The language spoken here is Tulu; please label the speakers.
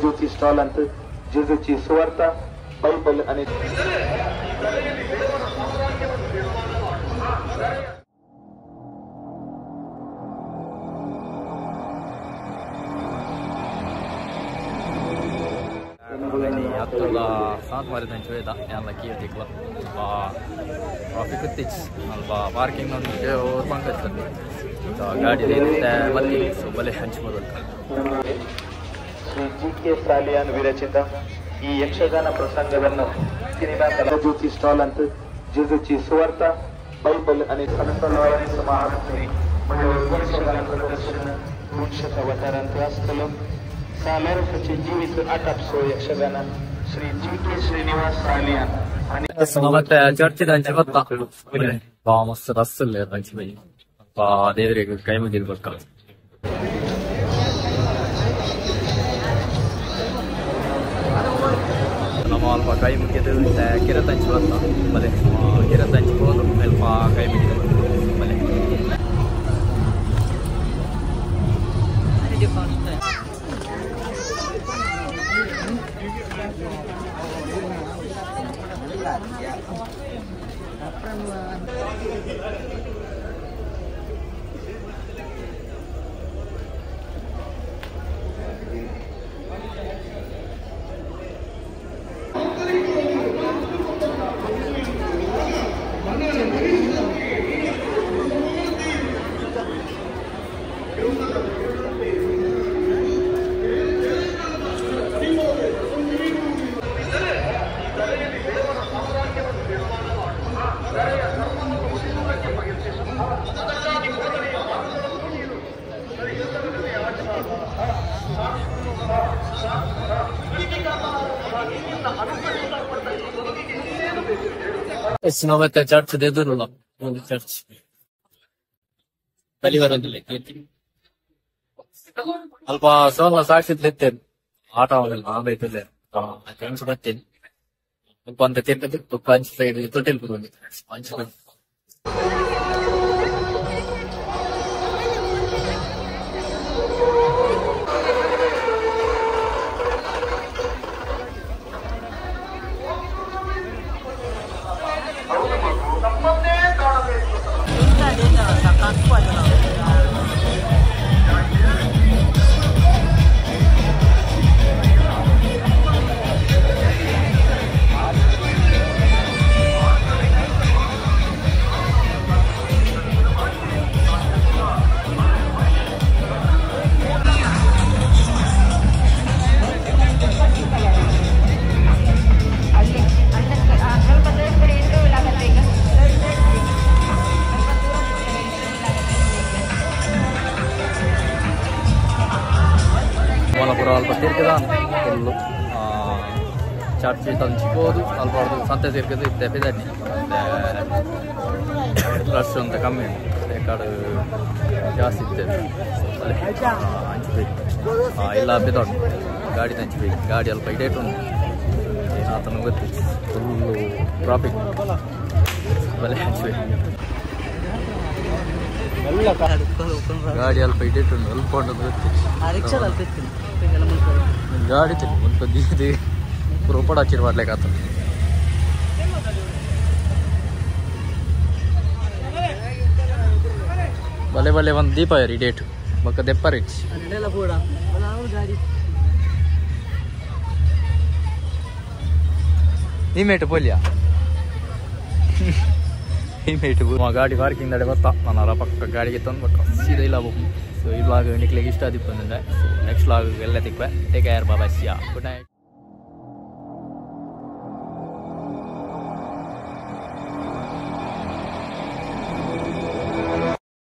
Speaker 1: ज्योती स्टॉलांत जेजूची सुवार्ता बायबल आनी
Speaker 2: ಟ್ರಾಫಿಕ್ ಅಲ್ಪ ಪಾರ್ಕಿಂಗ್ ಗಾಡಿ ಬಲೆ ಹಂಚ್ಬೋದು.
Speaker 1: ಶ್ರೀ ಜಿ ಕೆ ಸಾಲಿಯಾನ್ ವಿರಚಿತ ಈ ಯಕ್ಷಗಾನ ಪ್ರಸಂಗವನ್ನು ಸಿನಿಮಾ ಜ್ಯೋತಿ ಸ್ಟಾಲ್ ಅಂತ जेजूची सुवार्ता बायबल आनी समाहर्तरी यक्षगान प्रदर्शन 200 वाठारांत आसतलो. सालोर्फाचे जीवित आटापसो यक्षगान ಶ್ರೀ ಜಿ ಕೆ ಶ್ರೀನಿವಾಸ್ ಸಾಲಿಯಾನ್.
Speaker 2: ಮತ್ತೆ ಚರ್ಚ್ ಅಂಚೆ ಬತ್ತ ಮಸ್ತ್ ರಸ್ ಇಲ್ಲ ಅಂಚೆ ದೇವರಿಗೆ ಕೈ ಮುಗಿದು ಬಕ್ಕ. ನಮ್ಮ ಅಲ್ಪ ಕೈ ಮುಗಿದು ಕೆರೆತಂಚಿ ಬತ್ತ ಬಲೆ ಕೆರೆತಂಚಿ ಹೋದು ಅಲ್ಪ ಕೈ ಮುಗಿದು ಬಲೆ. ಮತ್ತೆ ಚರ್ಚ್ ಎದುರುಲ್ಲ ಒಂದು ಚರ್ಚ್ ಬಲಿ ಬರೋದಿಲ್ಲ. ಅಲ್ಪ ಸೋಲ ಸಾಕ್ಷಿದ್ಲಿತ್ತೇನೆ ಆಟ ಆಮೇಲೆ ಬರ್ತೇನೆ ಸ್ವಲ್ಪ ಅಂತ ತಿರ್ಗದು ಪಂಚ್ ಸೈಡ್ ತೊಟ್ಟಿಲ್ ಪಂಚ್. ಅಲ್ಪ ತಿರ್ಗದ ಫುಲ್ಲು ಚರ್ಚ್ ತಂಚಿಬೋದು ಅಲ್ಪ ಸಂತೆ ತಿರ್ಗದು ಇತ್ತೆ ಪಿದಡ್ನಿ ರಶ್ ಅಂತ ಕಮ್ಮಿ ಬೇಕಾಡು ಜಾಸ್ತಿ ಇತ್ತೆ ಹಂಚಬೇಕು ಇಲ್ಲ ಬಿದೊಡ್ಡು ಗಾಡಿ ತಂಚಬೇಕು. ಗಾಡಿ ಅಲ್ಪ ಇಡೇಟು ಉಂಟು ಏನಾತನ ಗೊತ್ತಿತ್ತು ಫುಲ್ಲು ಟ್ರಾಫಿಕ್ ಬಲೆ ಹಂಚಬೇಕು. ಗಾಡಿ ಅಲ್ಪ ಇಡೇಟು ಉಂಟು ಅಲ್ಪ ಉಂಟು ಗೊತ್ತಿತ್ತು ಗಾಡಿ ಮುಲ್ಪ ದೀದಿ ಪೂರ ಹಚ್ಚಿರ್ ಮಾಡ್ಲಿಕ್ಕೆ ಆತ. ಬಲೆ ಬಲೆ ಒಂದು ದೀಪ ಯಾರಿ ಡೇಟ್ ಬೊಕ್ಕ ದೆಪ್ಪರಿ ಈ ಮೇಟು ಪೋಲಿಯಾ ಈ ಮೇಟು ಗಾಡಿ ಪಾರ್ಕಿಂಗ್ ದಡೆ ಬತ್ತ ನಾನು ಪಕ್ಕ ಗಾಡಿಗೆ ತಂದು ಬಕ್ಕ ಸೀದಾ ಇಲ್ಲ ಸೊ ಈ ವ್ಲಾಗ್ ನಿಕ್ಲಿಗೆ ಇಷ್ಟ ಆದಿಪ್ಪಂದ್ರೆ ಸೊ ನೆಕ್ಸ್ಟ್ ವ್ಲಾಗ್ ಎಲ್ಲ ತಿಕ್ವೆ. ಟೇಕ್ ಕೇರ್, ಬಾಬಾ, ಸಿಯಾ, ಗುಡ್ ನೈಟ್.